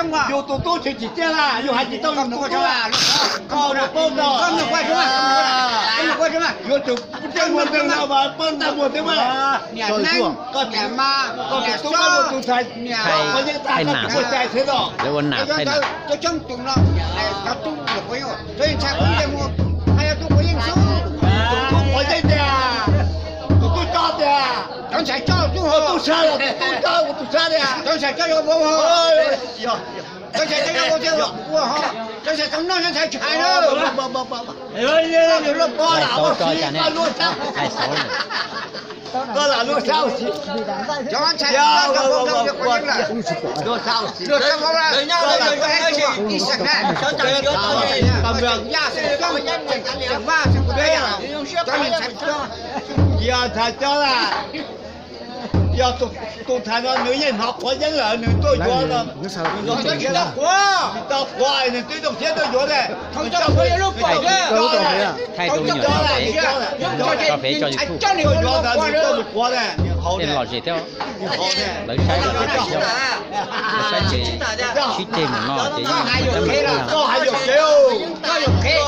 Yus tus tub tsis tsim txiaj na, yus hais tsis tau yus tus tub. Koj paub tau. Yuav tsum peb muag ntawd no mas peb ntaj muag xwb mas. Koj tus tub muaj tus ntxhais, qhov yeeb tag koj tsis muaj cai thiab no. Tus tub qhov yeeb tiag, tus tub tso tiag, tus tub sab los tus tub tso ua tus sab tiag. Koj lam lub sab, koj lam lub sab ua si. Lub sab ua si. Yog ntxhais cov, yog tus ntxhais no nws yeej hnov qhuav yeeb lawm nws tuaj yuav no. Tsis tau qhuav, nws twb zoo siab tuaj yuav ne. Tuaj yuav ntawd nws tuaj mus qhuav ne, nws haus ne. Lawv saib, lawv saib ces sib ceg mus no ces yeej, koj hais yuam kev, koj hais yuam kev.